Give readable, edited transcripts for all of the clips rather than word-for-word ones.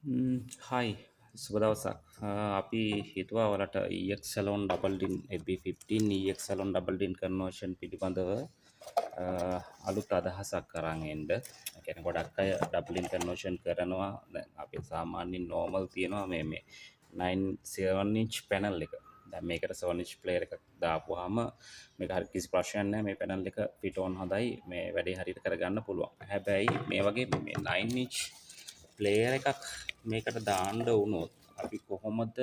හයි, සුබ දවසක්. අපි හිතුවා ඔයාලට EX Salon Double Din AB15 EX Salon Double Din conversion පිළිබඳව අලුත් අදහසක් අරන් එන්න. ඒ කියන්නේ ගොඩක් අය Double Din conversion කරනවා. දැන් අපි සාමාන්‍යයෙන් normal තියෙනවා මේ 9 7 inch panel එක. දැන් මේකට 7 inch player එකක් දාපුවාම මේක හරි කිසි ප්‍රශ්නයක් නෑ. මේ panel එක fit on හොඳයි. මේ වැඩේ හරියට කරගන්න පුළුවන්. හැබැයි මේ වගේ මේ 9 inch player එකක් මේකට දාන්න වුණොත් අපි කොහොමද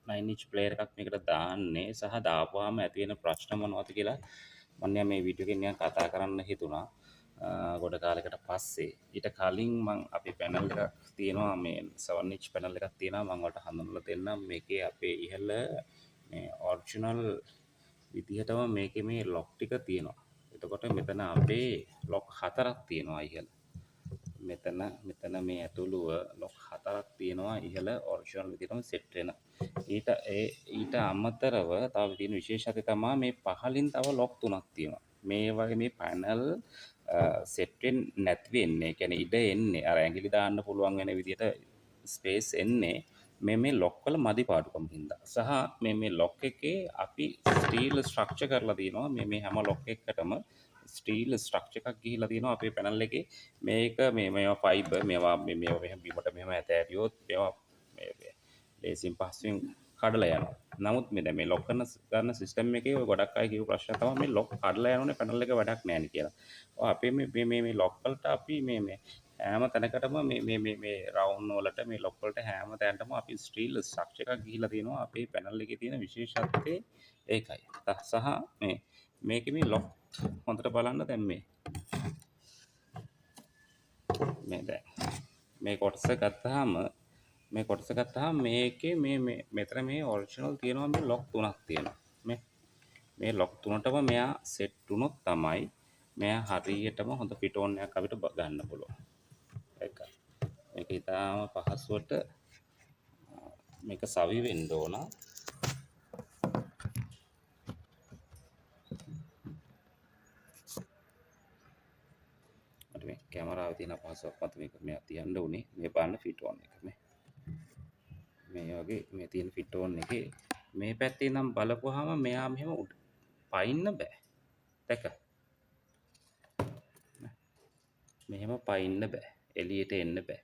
9 inch player එකක් මේකට දාන්නේ සහ දාපුවාම ඇති වෙන ප්‍රශ්න මොනවද කියලා මම නිකන් මේ වීඩියෝ එකෙන් නිකන් කතා කරන්න හිතුණා. ගොඩ කාලයකට පස්සේ. ඊට කලින් මං අපේ පැනල් එකක් තියෙනවා, මේ 7 inch panel එකක් තියෙනවා. මං ඔයාලට හඳුන්වලා දෙන්නම්. මේකේ අපේ ඉහළ මේ ඔරිජිනල් විදිහටම මේකේ මේ ලොක් ටික තියෙනවා. එතකොට මෙතන අපේ ලොක් හතරක් තියෙනවා ඉහළ. මෙතන මේ ඇතුළුව ලොක් හතරක් තියෙනවා ඉහළ ඔරිජිනල් විදිහටම සෙට් වෙන. ඊට අමතරව තව තියෙන විශේෂත්වය තමා මේ පහළින් තව ලොක් තුනක් තියෙනවා. මේ වගේ මේ පැනල් සෙට් වෙන්නේ නැති වෙන්නේ, ඒ කියන්නේ ඉඩ එන්නේ අර ඇඟිලි දාන්න පුළුවන් වෙන විදිහට ස්පේස් එන්නේ මේ ලොක් වල මදි පාඩුකම හින්දා. සහ මේ ලොක් එකේ අපි ස්ටීල් ස්ට්‍රක්චර් කරලා තියෙනවා. මේ හැම ලොක් එකකටම ස්ටීල් ස්ට්‍රක්චර් එකක් ගිහිලා තියෙනවා අපේ පැනල් එකේ. මේක මේවා ෆයිබර්, මේවා මේවා මෙහෙම බිමට මෙහෙම ඇතෑරියොත් මේවා මේ ලේසින් පහසුවෙන් කඩලා යනවා. නමුත් මේ දැන් මේ ලොක් කරන ගන්න සිස්ටම් එකේ ඔය ගොඩක් අය කියපු ප්‍රශ්න තමයි මේ ලොක් කඩලා යනෝනේ පැනල් එක වැඩක් නෑනේ කියලා. ඔව්, අපේ මේ ලොක් වලට අපි මේ හැම තැනකටම මේ රවුන්ඩ් වලට මේ ලොක් වලට හැම තැනටම අපි ස්ටීල් ස්ට්‍රක්චර් එකක් ගිහිලා තියෙනවා. අපේ පැනල් එකේ තියෙන විශේෂත්වය ඒකයි. සහ මේකේ මේ ලොක් හොඳට බලන්න. දැන් මේ දැන් මේ කොටස ගත්තාම, මේ කොටස ගත්තාම මේකේ මේ මෙතන මේ ඔරිජිනල් තියෙනවා මේ ලොක් තුනක් තියෙනවා. මේ ලොක් තුනටම මෙයා සෙට් වුණොත් තමයි මෙයා හරියටම හොඳ ෆිට ඔන් එකක් අපිට ගන්න පුළුවන්. ඒක. මේක ඉතාම පහසුවට මේක සවි වෙන්න ඕන. මට මේ කැමරාවේ තියෙන අපහසුයක් මත මේක මෙයා තියන්න උනේ. මේ බලන්න ෆිට ඔන් එක මේ. මේ වගේ මේ තියෙන ෆිට ඔන් එකේ මේ පැත්තේ නම් බලපුවාම මෙයා මෙහෙම උඩ පයින්න බෑ. දැක. මෙහෙම පයින්න බෑ. එළියට එන්න බෑ.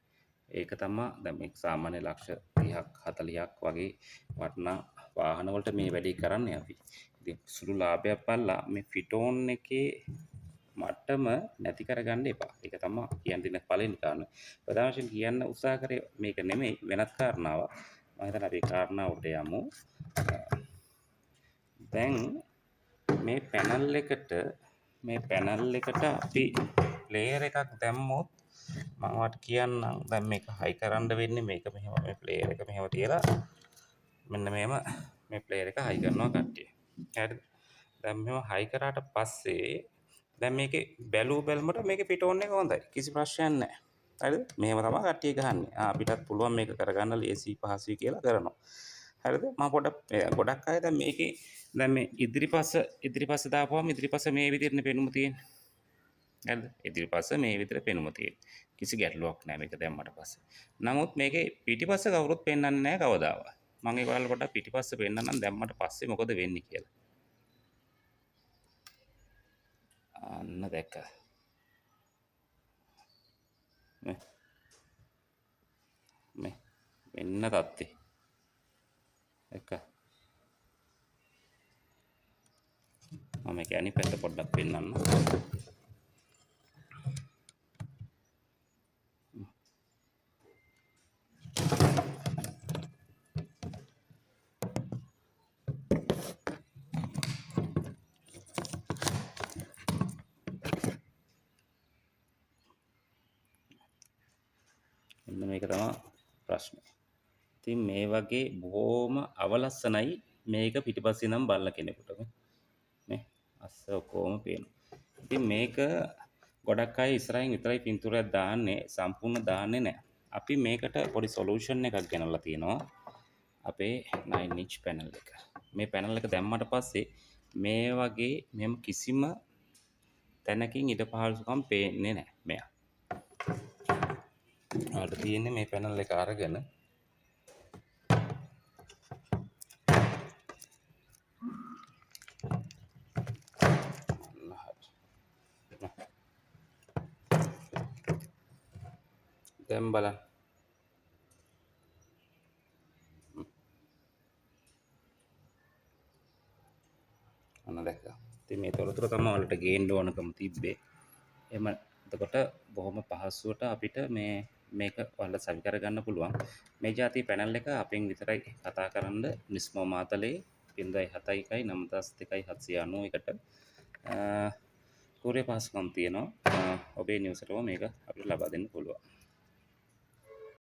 ඒක තමා දැන් මේ සාමාන්‍ය ලක්ෂ 30ක් 40ක් වගේ වටිනා වාහන වලට මේ වැඩේ කරන්නේ අපි. ඉතින් සුළු ලාභයක් බලලා මේ ෆිට ඔන් එකේ මට්ටම නැති කරගන්න එපා. ඒක තමා කියන්න දෙන පළවෙනි කාරණා. ප්‍රධාන වශයෙන් කියන්න උත්සාහ කරේ මේක නෙමෙයි, වෙනත් කාරණාවක්. මම හිතන්නේ අපි කාරණාවට යමු. දැන් මේ පැනල් එකට අපි ප්ලේයර් එකක් දැම්මොත් මම ඔයාලට කියන්නම්. දැන් මේක හයි කරන්න වෙන්නේ මේක මෙහෙම මේ ප්ලේයර් එක මෙහෙම තියලා මෙන්න මෙහෙම මේ ප්ලේයර් එක හයි කරනවා කට්ටිය. හරිද? දැන් මෙහෙම හයි කරාට පස්සේ දැන් මේකේ බැලූ බැලමට මේකේ ෆිට ඔන් එක හොඳයි. කිසි ප්‍රශ්නයක් නැහැ. හරිද? මෙහෙම තමයි කට්ටිය ගහන්නේ. අපිටත් පුළුවන් මේක කරගන්න ලේසි පහසුයි කියලා කරනවා. හරිද? මම පොඩක්, ගොඩක් අය දැන් මේකේ දැන් මේ ඉදිරිපස දාපුවම ඉදිරිපස මේ විදිහටනේ පෙනුම තියෙන්නේ. හරිද? ඉදිරිපස මේ විදිහට පෙනුම තියෙන්නේ. කිසි ගැටලුවක් නැහැ මේක දැම්මට පස්සේ. නමුත් මේකේ පිටිපස්ස කවුරුත් පෙන්වන්නේ නැහැ කවදාවත්. මම ඒක ඔයාලට පොඩ්ඩක් පිටිපස්ස පෙන්නන්නම් දැම්මට පස්සේ මොකද වෙන්නේ කියලා. අන්න දැක්ක. මේ මෙන්න තත්ත්වය. දැක්ක. මම මේක අනිත් පැත්ත පොඩ්ඩක් පෙන්නන්නම්. මෙන්න මේක තමයි ප්‍රශ්නේ. ඉතින් මේ වගේ බොහොම අවලස්සනයි මේක පිටිපස්සේ නම් බලන කෙනෙකුට මේ අස්ස ඔක්කොම පේනවා. ඉතින් මේක ගොඩක් අය ඉස්සරහින් විතරයි පින්තූරයක් දාන්නේ, සම්පූර්ණ දාන්නේ නැහැ. අපි මේකට පොඩි සොලියුෂන් එකක් ගෙනල්ලා තියෙනවා අපේ 9 inch panel එක. මේ පැනල් එක දැම්මට පස්සේ මේ වගේ මෙහෙම කිසිම තැනකින් ඉඩ පහසුකම් පේන්නේ නැහැ මෙයා. ඔයාලට තියෙන්නේ මේ පැනල් එක අරගෙන දැන් බලන්න. ඔන්න දැක්කා. ඉතින් මේ තොරතුරු තමයි ඔයාලට ගේන්න ඕනකම තිබ්බේ. එහෙම එතකොට බොහොම පහසුවට අපිට මේක ඔයාලට සවි කරගන්න පුළුවන්. මේ ජාතිය පැනල් එක අපෙන් විතරයි කතා කරන්න නිස්මෝ මාතලේ 071 92 791ට කූරියර් පහසුකම් තියෙනවා. ඔබේ නිවසටම මේක අපිට ලබා දෙන්න පුළුවන්.